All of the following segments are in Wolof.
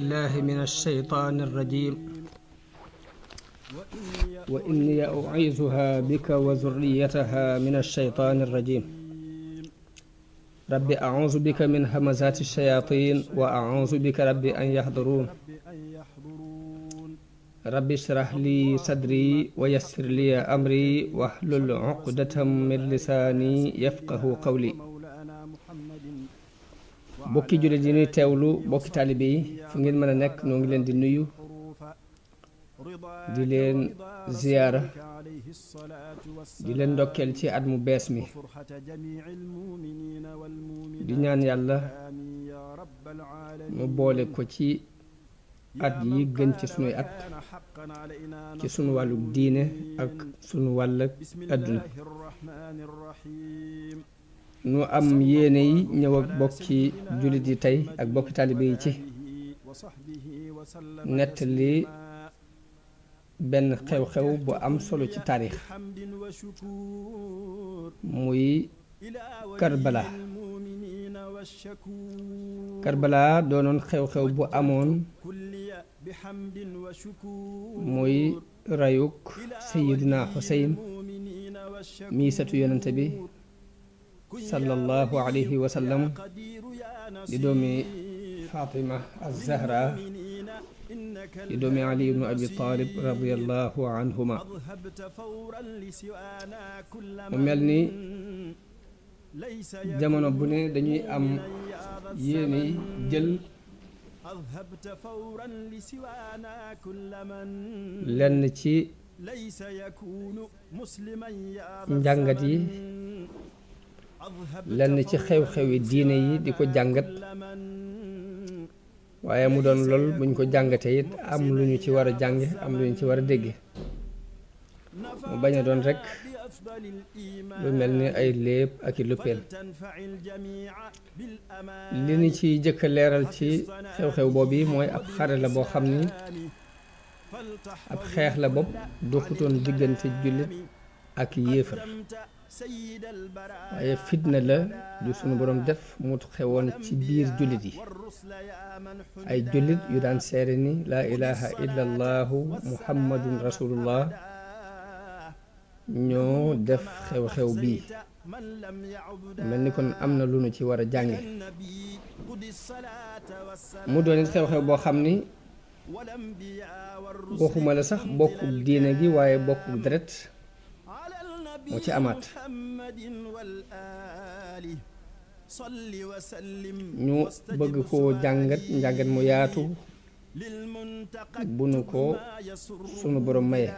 بالله من الشيطان الرجيم وإني أعيذها بك وذريتها من الشيطان الرجيم رب أعوذ بك من همزات الشياطين وأعوذ بك رب أن يحضرون رب اشرح لي صدري ويسر لي أمري واحلل عقدة من لساني يفقه قولي bokki jullit yi ñuy teewlu bokki taalibe yi fu ngeen mën a nekk noo ngi leen di nuyu di leen ziyaara di leen ndokkeel ci at mu bees mi di ñaan yàlla mu boole ko ci at yi gën ci sunuy at ci sunu wàllu diine ak sunu wàll àdduna nu am yéene yi ñëw ak bokki jullit yi tey ak bokki taalibe yi ci nettali benn xew-xew bu am solo ci taarix muy Karbala doonoon xew-xew bu amoon muy rayuk Sayyidina Xuseyn mii satu yonente bi sallallahu alayhi wa sallam di doomi Fatima az-Zahra di doomi Ali ibnu Abi Talib radiyallahu anhuma mu mel ni jamono bu ne dañuy am yéene jël lenn ci njàngat yi lenn ci xew-xewi diine yi di ko jàngat waaye mu doon lool buñ ko jàngatee it am lu ñu ci war a jànge am lu ñu ci war a dégge mu bañ a doon rekk lu mel ni ay léeb ak i luppeel li ñu ci jëkk a leeral ci xew-xew boobu mooy ab xare la boo xam ni ab xeex la bopp doxutoon diggante jullit ak yéefar waaye fitna la ju sunu boroom def mu xewoon ci biir jullit yi ay jullit yu daan seere ni laa ilaha illa allahu muhammadun rasulullah ñoo def xew-xew bii mel ni kon am na lu nu ci war a jànge mu doon it xew-xew boo xam ni waxuma la sax bokku diine gi waaye bokku deret moo ci amaat ñu bëgg koo jàngat njàngat mu yaatu bu nu ko sunu borom maye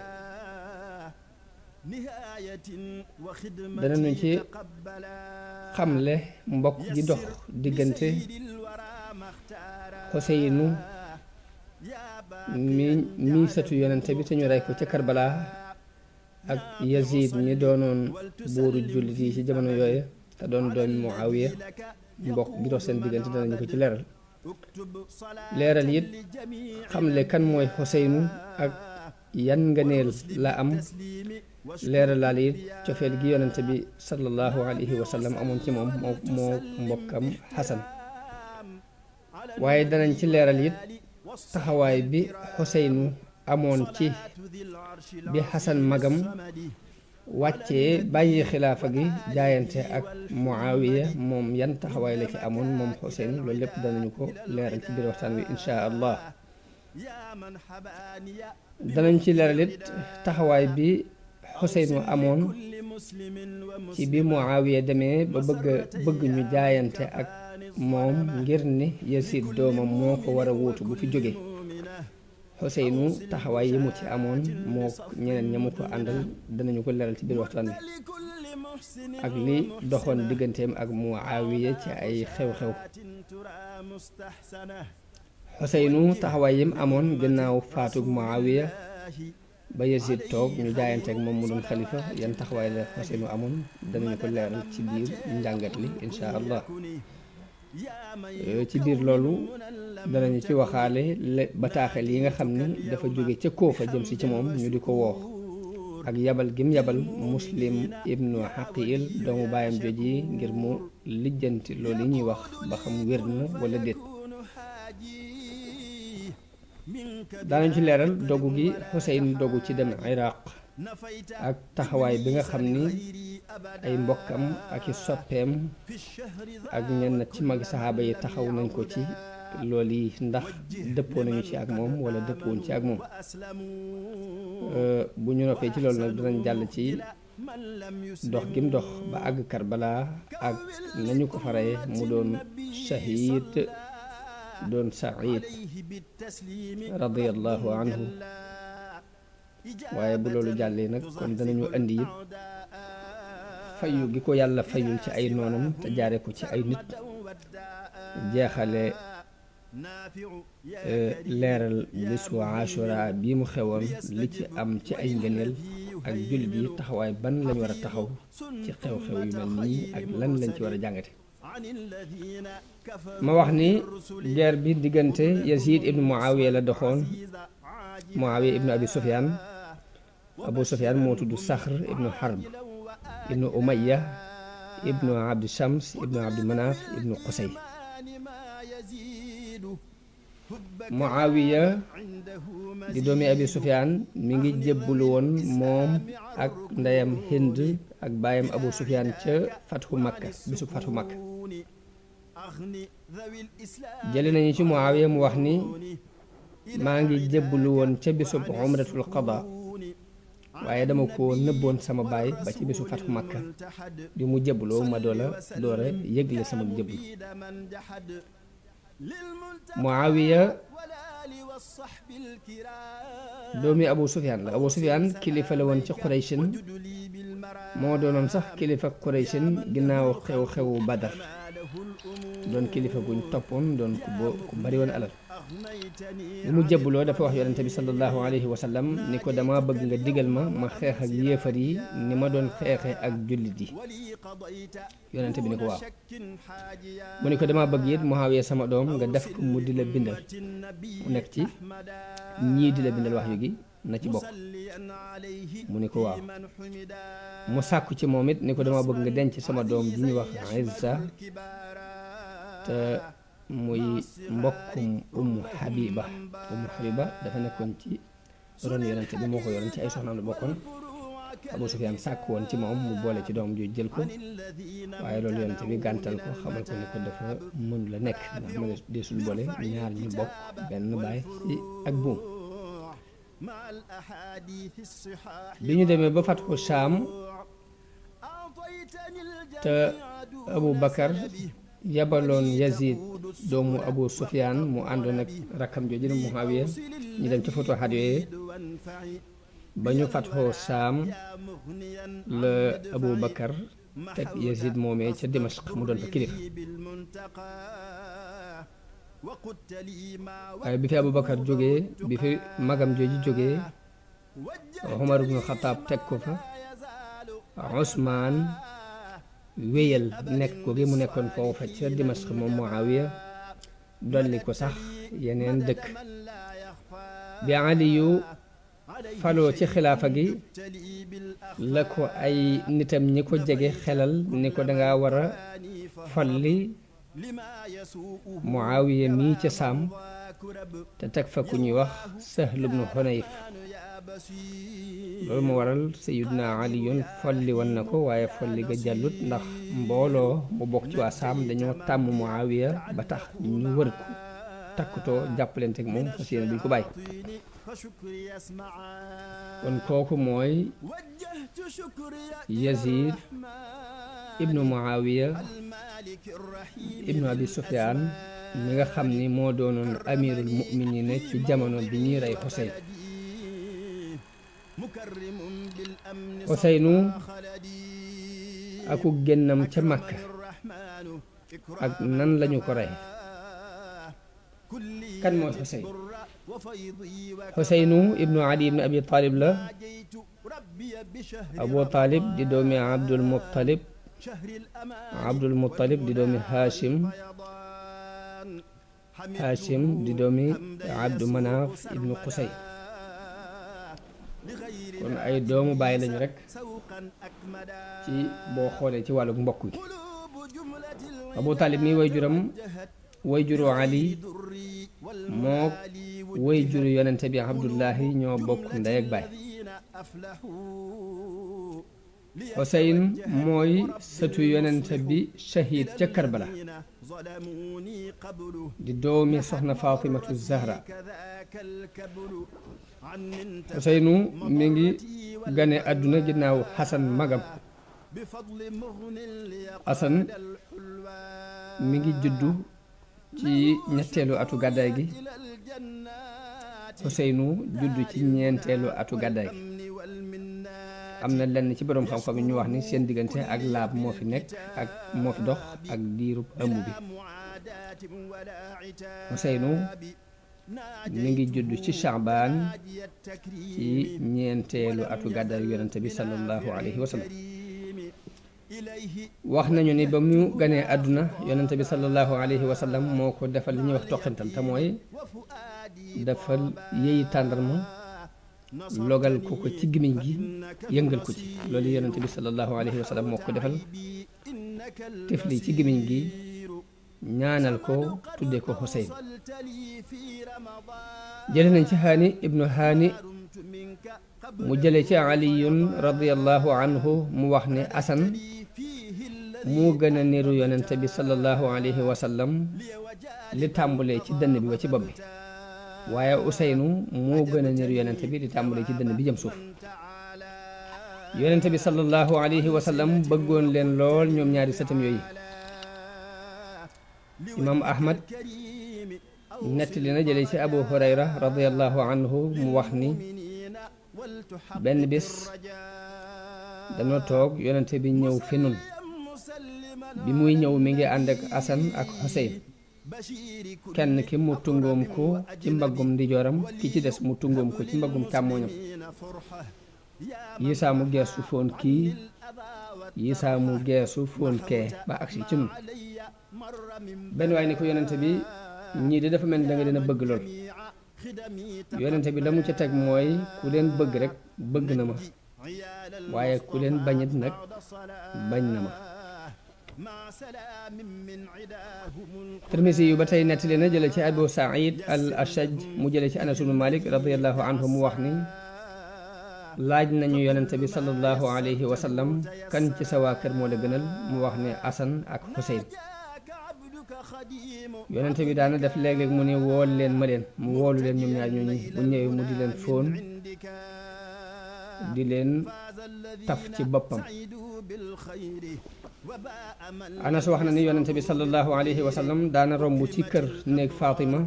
danañu ci xamle mbokk gi dox diggante Xuseynu mi sëtu yonente bi te ñu rey ko ca Karbala ak Yazid mi doonoon buuru jullit yi ci jamono yooye te doon doomi Muawiya mbokk gi dox seen diggante danañu ko ci leeral it xamle kan mooy Xuseynu ak yan ngëneel la am leeralaal it cofeel gi yonente bi sallallahu alayhi wa sallam amoon ci moom moo mbokkam Xasan waaye danañ ci leeral it taxawaay bi Xuseynu amoon ci bi Xasan magam wàccee bàyyi xilaafa gi jaayante ak Muawiya moom yan taxawaay la ci amoon moom Xuseyn loolu lépp danañu ko leeral ci biir waxtaan wi insha allah danañ ci leeral it taxawaay bi Xuseynu amoon ci bi Muawiya demee ba bëgg ñu jaayante ak moom ngir ni Yasid doomam moo ko war a wuutu bu fi jóge Xuseynu taxawaay yi mu ci amoon moo ñeneen ña mu ko àndal danañu ko leeral ci biir waxtaan bi ak li doxoon digganteem ak Muawiya ci ay xew-xew Xuseynu taxawaay yi mu amoon gannaaw faatug Muawiya ba Yazid toog ñu jaayante ak moom mu doon xalifa yan taxawaay la Xuseynu amoon danañu ko leeral ci biir njàngat li insha allah ci biir loolu danañu ci waxaale bataaxel yi nga xam ni dafa jóge ca Koofa jëm si ci moom ñu di ko woo ak yabal gim yabal Muslim ibnu Xaqiil doomu baayam joji ngir mu lijjanti loolu yi ñuy wax ba xam wér na wala déet daanañ ci leeral dogu gi Xuseyn dogu ci dem Iraq ak taxawaay bi nga xam ni ay mbokkam ak i soppeem ak ñenn ci magi saxaaba yi taxaw nañ ko ci loolu yi ndax dëppoo nañu ci ak moom wala dëppoowuñ ci ak moom. bu ñu noppee ci loolu nag dinañ jàll ci dox gim dox ba àgg Karbala ak nañu ko faree mu doon shahid doon saïd radiyallahu anhu. waaye bu loolu jàllee nag kon danañu indi it fayu gi ko yàlla fayul ci ay noonam te jaare ko ci ay nit jeexale leeral bisu Ashura bii mu xewoon li ci am ci ay ngëneel ak jullit yi taxawaay ban lañ war a taxaw ci xew-xew yu mel nii ak lan lañ ci war a jàngate. ma wax ni guerre bi diggante Yazid ibnu Muawiya la doxoon. Muawiya ibnu Abi Sufyaan Abu Sufyaan moo tudd Saxr ibnu Harb ibnu Umayya ibnu Abdi Shams ibnu Abdi Manaaf ibnu Qusay. Muawiya di doomi Abi Sufyaan mi ngi jébbulu woon moom ak ndeyam Hind ak baayam Abu Sufyaan ca Fathu Makka bisu Fathu Makka. jële nañu ci Muawiya mu wax ni maa ngi jébbulu woon ca bisub umratul qada waaye dama ko nëbboon sama baay ba ci bisu Fathu Makka bi mu jébbuloo ma doora yëgle sama jébbulu. Muawiya doomi Abu Sufyaan la. Abu Sufyaan kilifa la woon ci Qurayshin moo doonoon sax kilifa Qurayshin ginnaaw xew-xewu Badar doon kilifa guñ toppoon doon ku bari woon alal. bu mu jébbuloo dafa wax yonente bi sallallahu alayhi wa sallam ni ko dama bëgg nga digal ma xeex ak yéefar yi ni ma doon xeexe ak jullit yi. yonente bi ni ko waaw. mu ni ko dama bëgg it Muawiya sama doom nga def ko mu di la bindal mu nekk ci ñii di la bindal wax yu gi na ci bokk. mu ni ko waaw. mu sàkku ci moom it ni ko dama bëgg nga denc sama doom ji ñuy wax Izza te muy mbokkum Ummu Habiba dafa nekkoon ci ron yonente bi moo ko yoroon ci ay soxnaam la bokkoon. Abu Sufyaan sàkk woon ci moom mu boole ci doom ju jël ko waaye loolu yonente bi gàntal ko xamal ko ni ko dafa mënu la nekk ndax ma deesul boole ñaar ñu bokk benn baay ci ak buum. bi ñu demee ba fatxu Shaam te Abu Bakar yabaloon Yazid doomu Abu Sufyaan mu àndoon ak rakkam jooju Muawiya ñu dem ci futuhaat yooyu ba ñu fatxoo Saam la Abu Bakar teg Yazid moomee ca Dimashq mu doon fa kilifa. waaye bi fi Abu Bakar jógee bi fi magam jooju jógee Umar ibnu Xataab teg ko fa. Usmaan wéyal nekk ko gi mu nekkoon foofu fa ca Dimashq moom Muawiya dolli ko sax yeneen dëkk. bi Aliyu faloo ci xilaafa gi la ko ay nitam ñi ko jege xelal ni ko danga war a folli Muawiya mii ca Saam te teg fa ku ñuy wax Sahl ibnu Hunayf. loolu moo waral Sayyiduna Aliyun folli woon na ko waaye folli ga jàllut ndax mbooloo mu bokk ci waa Saam dañoo tàmm Muawiya ba tax ñu wër ko takkutoo jàppalenteeg moom fas yéene duñ ko bàyyi. kon kooku mooy Yazid ibnu Muawiya ibnu Abi Sufyaan mi nga xam ni moo doonoon amirul mu'miniina ci jamono bi ñuy rey Xuseyn. Xuseynu aku génnam ca Makka ak nan lañu ko rey. kan mooy Xuseyn? Xuseynu ibnu Ali ibnu Abi Talib la. Abu Talib di doomi Abdul Muttalib di doomi Hashim di doomi Abdu Manaaf ibnu Qusay. kon ay doomu bàyyi lañu rek ci boo xoolee ci wàllu mbokk yi. Abu Talib mi waajuram way juru Ali mook way juru yonente bi Abdullahi ñoo bokk ndey ak baay Xuseyn mooy sëtu yonente bi shahid ca Karbala di doomi soxna Fatimatu Zahra Xuseynu mi ngi gane àdduna ginnaaw Xasan magam Xasan mi ngi juddu ci ñetteelu atu gàddaay gi Xuseynu juddu ci ñeenteelu atu gàddaay gi am na lenn ci boroom xam-xam yi ñu wax ni seen diggante ak laab moo fi nekk ak moo fi dox ak diirub ëmb bi Xuseynu mi ngi judd ci Shaabaan ci ñeenteelu atu gàddaay yonente bi sallallahu alayhi wa sallam wax nañu ni ba mu ganee àdduna yonente bi sallallahu alayhi wa sallam moo ko defal li ñuy wax toqantal te mooy defal yëyi tàndarma logal ko ko ci gémmiñ gi yëngal ko ci loolu yonente bi sallallahu alayhi wa sallam moo ko defal tifli ci gémmiñ gi ñaanal ko tuddee ko Xuseyn jële nañ ci Haani ibnu Haani mu jële ci Aliyun radiyallahu anhu mu wax ne Asan moo gën a niru yonente bi sallallahu alayhi wa sallam li tàmbulee ci dënn bi wa ci bopp bi waaye Useynu moo gën a niru yonente bi li tàmbulee ci dënn bi jëm suuf yonente bi sallallahu alayhi wa sallam bëggoon leen lool ñoom ñaari sëtam yooyu imaam Ahmad nettali na jële ci Abu Hurayra radiyallahu anhu mu wax ni benn bis dana toog yonente bi ñëw fi nun bi muy ñëw mi ngi ànd ak Asan ak Xuseyn kenn ki mu tungoom ko ci mbaggum ndijooram ki ci des mu tungoom ko ci mbaggum càmmooñam yisaa mu geesu foon kii yisaa mu geesu foon kee ba agsi ci nun benn waay ni ko yonente bi ñii de dafa mel ni da nga leen a bëgg lool yonente bi la mu ca teg mooy ku leen bëgg rek bëgg na ma waaye ku leen bañit nag bañ na ma Tirmisi yu ba tey nettali na jële ci Abu Saïd al Ashaj mu jële ci Anas ibnu Malik radiyallahu anhu mu wax ni laaj nañu yonente bi sallallahu alayhi wa sallam kan ci sa waa kër moo la gënal mu wax ne Asan ak Xuseyn yonente bi daana def léeg-léeg mu ne wool leen ma leen mu woolu leen ñoom ñaar ñooñu bu ñëwee mu di leen fóon di leen taf ci boppam Anas wax na ni yonente bi sallallahu alayhi wa sallam daana romb ci kër néeg Fatima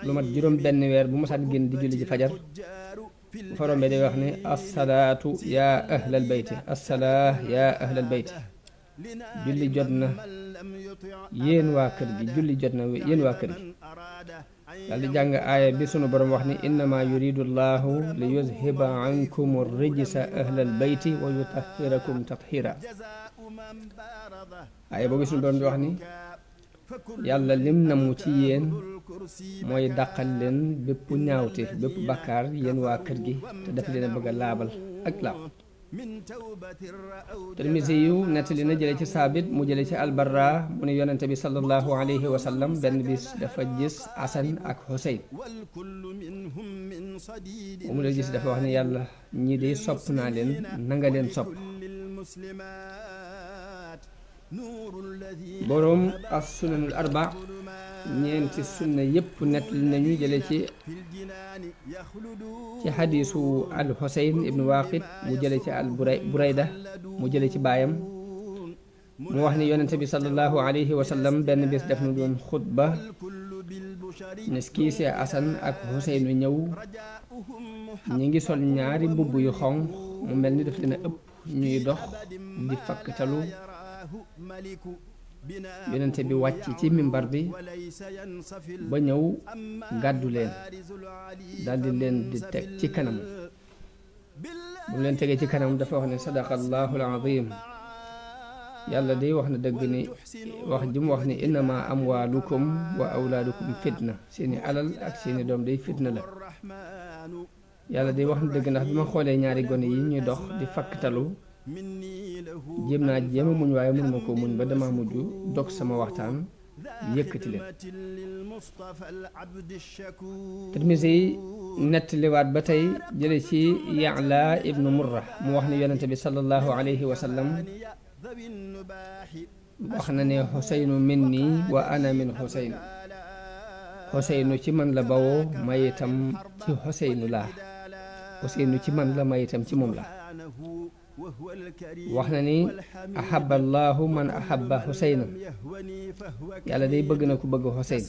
lu mat juróom benn weer bu masaat génn di julli ji fajar bu fa rombee day wax ne assalaatu yaa ahlal bayti assalaa yaa ahlal bayti julli jot na yéen waa kër gi julli jot na yéen waa kër gi daal di jàng aaya bi sunu borom wax ni innama yuridu llahu li yuzhiba ankum rijsa ahlal bayti wa yutahhirakum tathira aaya boobu sunu borom di wax ni yàlla lim namu ci yéen mooy dàqal leen bépp ñaawte bépp bakkaar yéen waa kër gi te daf leen a bëgg a laabal ak laab Tirmisi yu nettali na jële ci Saabit mu jële ci Albarra mu ne yonente bi sallallahu alayhi wa sallam benn bis dafa gis Asan ak Xuseyn mu la gis dafa wax ne yàlla ñii de sopp naa leen nanga leen sopp boroom as sunanul arba ñeenti sunna yépp nettali nañu jële ci xadiisu al Xuseyn ibnu Waaqid mu jële ci al Burayda mu jële ci baayam mu wax ni yonente bi sallallahu alayhi wa sallam benn bis def na doon xutba ne kii see Asan ak Xuseynu ñëw ñi ngi sol ñaari mbubb yu xonq mu mel ni daf leen a ëpp ñuy dox di fakktalu yonente bi wàcc ci mimbar bi ba ñëw gàddu leen daldi leen di teg ci kanam bu mu leen tegee ci kanam dafa wax ne sadaqallahu alazim yàlla day wax na dëgg ni wax ji mu wax ni innama amwaalukum wa awlaadukum fitna seeni alal ak seeni doom day fitna la yàlla day wax na dëgg ndax bi ma xoolee ñaari gone yi ñuy dox di fakktalu jéem a muñ waaye mënuma ko muñ ba dama mujj dog sama waxtaan yëkkati leen. Tirmisi nettaliwaat ba tey jële ci Ya'la ibnu Murra mu wax ni yonente bi sallallahu alayhi wa sallam wax na ne Xuseynu minni wa ana min Xuseyn. Xuseynu ci man la bawoo may itam ci Xuseynu laa. Xuseynu ci man la may itam ci moom la. wax na ni ahaba allahu man ahaba Xuseynan. yàlla day bëgg na ku bëgg Xuseyn.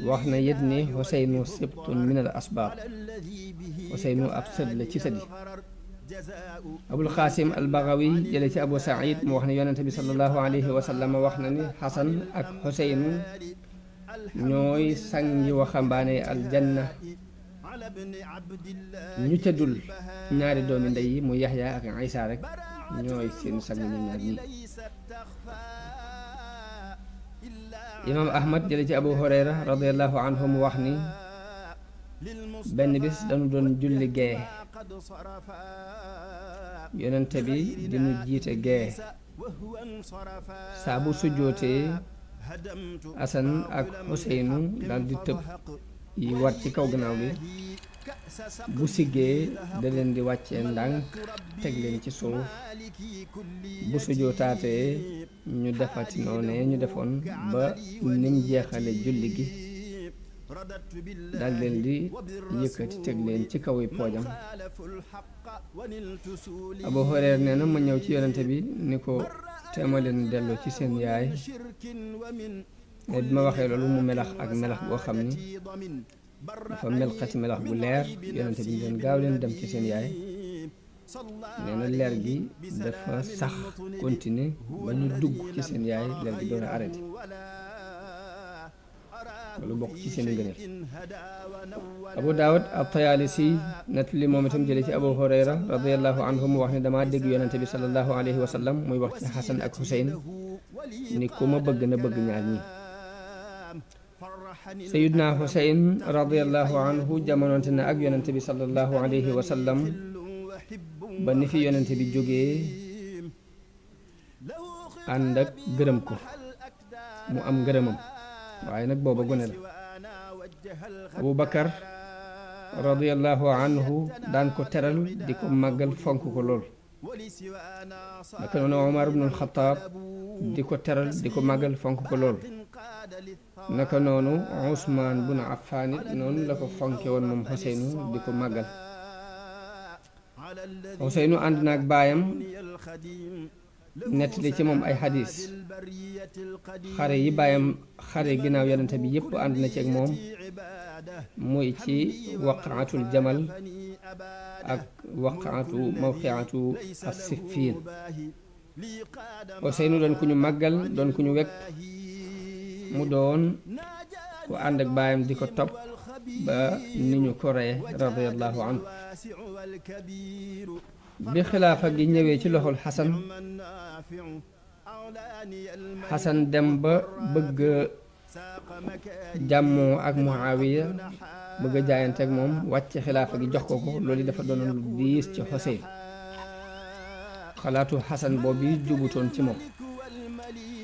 wax na yit ni Xuseynu sibtun min al asbaab. Xuseynu ab sët la ci sët yi. Abul Xaasim al Bagawi jële ci Abu Saïd mu wax ne yonente bi sallallahu alayhi wa sallam wax na ni Xasan ak Xuseynu ñooy sangi waxambaane aljanna. ñu ca dul ñaari doomi ndey yi mu Yaxya ak Isa rek ñooy seen sang ñu ñaar ñi. Imaam Ahmad jële ci Abu Hurayra radiyallahu anhu mu wax ni benn bis dañu doon julli gee yonente bi dinu jiite gee saa bu sujjootee Asan ak Xuseynu dal di tëb yi war ci kaw gannaaw bi bu siggee da leen di wàccee ndànk teg leen ci suuf bu sujjootaatee ñu defati noonee ñu defoon ba nim jeexale julli gi dal leen di yëkkati teg leen ci kaw yi poojam. Abu Hurayra nee na ma ñëw ci yonente bi ni ko teema leen delloo ci seen yaay. bi ma waxee loolu mu melax ak melax boo xam ni dafa melxati melax bu leer yonente bi leen gaaw leen dem ci seen yaay. nee na leer gi dafa sax continuer ba ñu dugg ci seen yaay leer gi doon a arrêté. loolu bokk ci seen ngëneel. Abu Daawud at-Tayaalisi nettali moom itam jële ci Abu Hurayra radiyallahu anhu mu wax ne damaa dégg yonente bi sallallahu alayhi wa sallam muy wax ci Xasan ak Xuseyn ni ku ma bëgg na bëgg ñaar ñi. Sayyidna Xuseyn radiyallahu anhu jamonoonte na ak yonente bi sallallahu alayhi wa sallam ba ni fi yonente bi jógee ànd ak gërëm ko mu am ngërëmam waaye nag booba gone la. Abu Bakar radiyallahu anhu daan ko teral di ko màggal fonk ko lool. naka noonu Omar ibn al-Khattab di ko teral di ko màggal fonk ko lool. naka noonu Usmaan bun Affaan noonu la ko fonke woon moom Xuseynu di ko màggal. Xuseynu ànd na ak baayam nettali ci moom ay xadiis. xare yi baayam xare ginnaaw yonente bi yépp ànd na ci ak moom muy ci waqaatul jamal ak waqaatu mawqiatu as-Siffiin. Xuseynu doon ku ñu màggal doon ku ñu wekk mu doon ku ànd ak baayam di ko topp ba ni ñu ko reye radiyallahu anhu. bi xilaafa gi ñëwee ci loxol Xasan dem ba bëgg jàmmoo ak Muawiya bëgg a jaayante ak moom wàcc xilaafa gi jox ko ko loolu dafa doon lu diis ci Xuseyn. xalaatu Xasan boobu jubutoon ci moom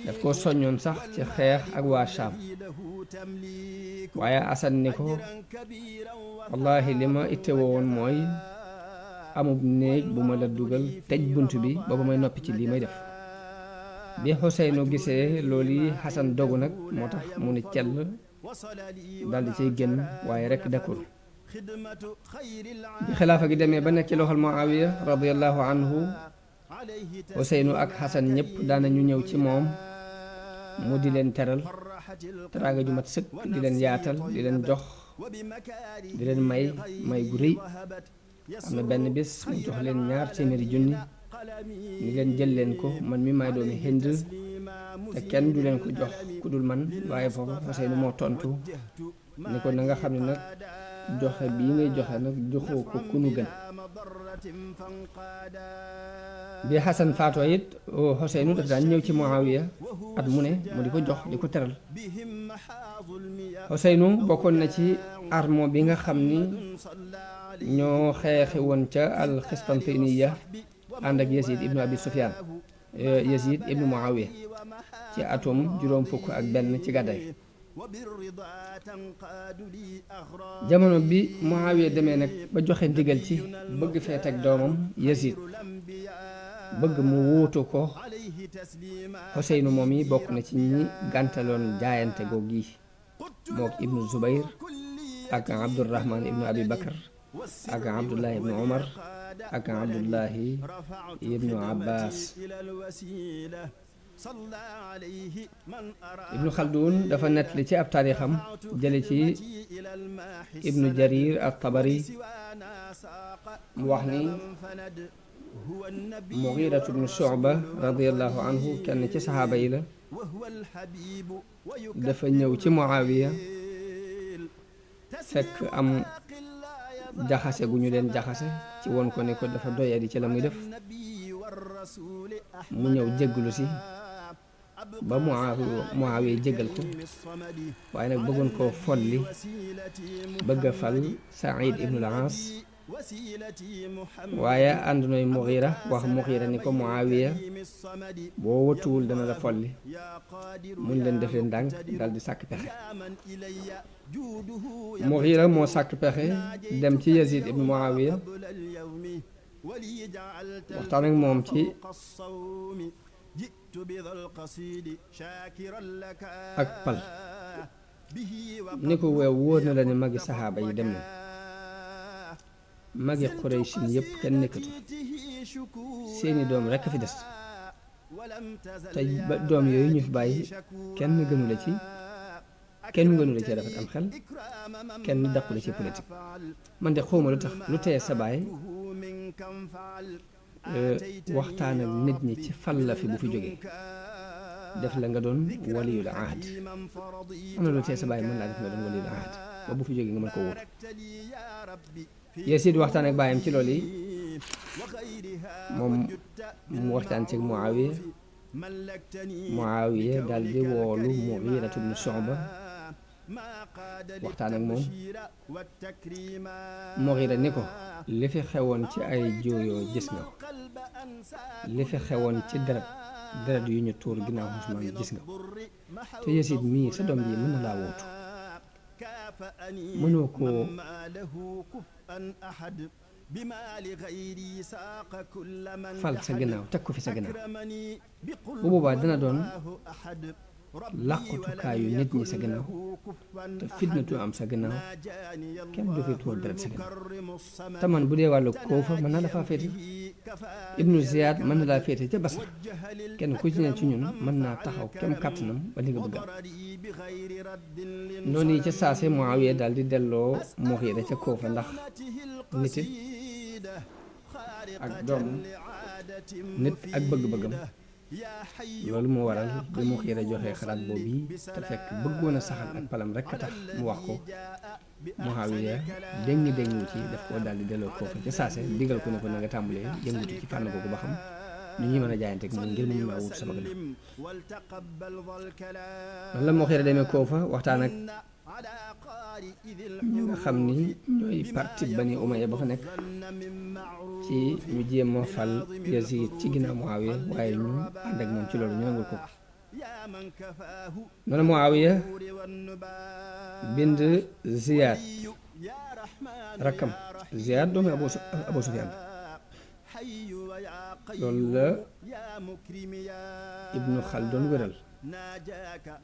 daf ko soññoon sax ci xeex ak waa Shaam waaye Xasan ni ko wallahi li ma ittewoo woon mooy amub néeg bu ma la dugal tëj bunt bi ba ba may noppi ci lii may def. bi Xuseynu gisee loolu yi Xasan dogu nag moo tax mu ni cell daldi ciy génn waaye rekk dakkul. bi xilaafa gi demee ba nekk ci loxol Muawiya radiyallahu anhu Xuseynu ak Xasan ñëpp daanañu ñëw ci moom mu di leen teral teraanga ju mat sëkk di leen yaatal di leen jox di leen may gu rëy. am na benn bis mu jox leen 200 junni ni leen jël leen ko man mi may doomi Hind te kenn du leen ko jox ku dul man waaye foofu Xuseynu moo tontu ni ko na nga xam ne nag joxe bii ngay joxe nag joxoo ko ku nu gën. bi Xasan faatoo it Xuseynu dafa daan ñëw ci Muawiya at mu ne mu di ko jox di ko teral. Xuseynu bokkoon na ci armo bi nga xam ni ñoo xeexi woon ca al-Xistantiniya ànd ak Yazid ibnu Abi Sufyaan. Yazid ibnu Muawiya ci atum juróom fukk ak benn ci gàddaay. jamono bi Muawiya demee nag ba joxe ndigal ci bëgg fee teg doomam Yazid bëgg mu wuutu ko Xuseynu moom yi bokk na ci ñi gàntaloon jaayante googu yi mook ibnu Zubayr ak Abdurrahman ibnu Abi Bakar ak Abdullahi ibnu Umar ak Abdullahi ibnu Abbas. ibnu Xaldun dafa nettali ci ab taarixam jële ci ibnu Jarir at-Tabari mu wax ni Mughiratu ibnu Shu'ba radiyallahu anhu kenn ci saxaaba yi la dafa ñëw ci Muawiya fekk am jaxase gu ñu leen jaxase ci woon ko ne ko dafa doyadi ci la muy def mu ñëw jégglu si ba Muawiya jéggal ko waaye nag bëggoon koo folli bëgg a fal Saïd ibnul Aas waaye ànd nooy Mughira wax Mughira ni ko Muawiya boo wëttuwul dana la folli mun leen def leen ndànk dal di sàkk pexe. Mughira moo sàkk pexe dem ci Yazid ibn Muawiya waxtaan ak moom ci ak pal ni ko weew wóor na la ne magi saxaaba yi dem na magi Quraysin yépp kenn nekkatu seeni doom rekk a fi des te ba doom yooyu ñu fi bàyyi kenn gënu la ci rafet am xel kenn dàqu la ci politique man de xawma lu tax lu teye sa baay waxtaan ak nit ñi ci fal la fi bu fi jógee def la nga doon waliyul ahd am na lu teye sa baay mën laa def nga doon waliyul ahd ba bu fi jógee nga mën ko wóotu Yazid waxtaan ak baayam ci loolu yi moom mu waxtaan ci Muawiya daal di woolu Mughiratu ibn Shu'ba waxtaan ak moom Mughira ni ko li fi xewoon ci ay jooyoo gis nga ko li fi xewoon ci deret yu ñu tuur ginnaaw Usmaan gis nga ko te Yazid mii sa doom ji mën na laa wóotu mënoo koo fal sa ginnaaw teg ko fi sa ginnaaw bu boobaa dana doon làqutukaayu nit ñi sa ginnaaw te fitnatu am sa ginnaaw kenn du fi tuur deret sa ginnaaw te man bu dee wàllu Kuufa mën na la faa féete ibnu Ziyaad mën na laa féete ca Basra kenn ku ci ne ci ñun mën naa taxaw kem kàttanam ba li nga bëgg am noonu yi ca saase Muawiya daal di delloo Mughira ca Kuufa ndax nit ak doom nit ak bëgg-bëggam loolu moo waral bi Mughira joxee xalaat boobu yi te fekk bëggoon a saxal ak palam rekk a tax mu wax ko Muawiya déngi ci daf koo daal di delloo Kuufa ca saase digal ko ne ko na nga tàmbalee yëngutu ci fànn googu ba xam nu ñuy mën a jaayanteeg moom ngir mu maa wut sama gannaaw noonu la Mughira demee Kuufa waxtaan ak ñi nga xam ni ñooy parti Bani Umayya ba fa nekk ci ñu jéem a fal Yazid ci ginnaaw Muawiya waaye ñu ànd ak moom ci loolu ñu nangul ko noonu Muawiya bind Ziyaad rakkam Ziyaad doomu Abu Sufyaan loolu la Ibnu Xaldun wéral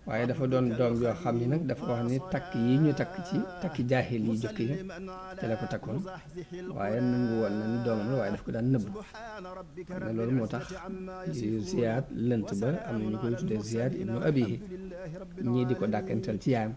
waaye dafa doon doom yoo xam ni nag dafa wax ni takk yi ñu takk ci takki jaahil yi jëkk yi ci la ko takkoon waaye nangu woon na ni doomam la waaye daf ko daan nëbb xam ne loolu moo tax Ziyaad lënt ba am na ñu koy tuddee Ziyaad ibnu Abihi ñii di ko dàkkantal ci yaayam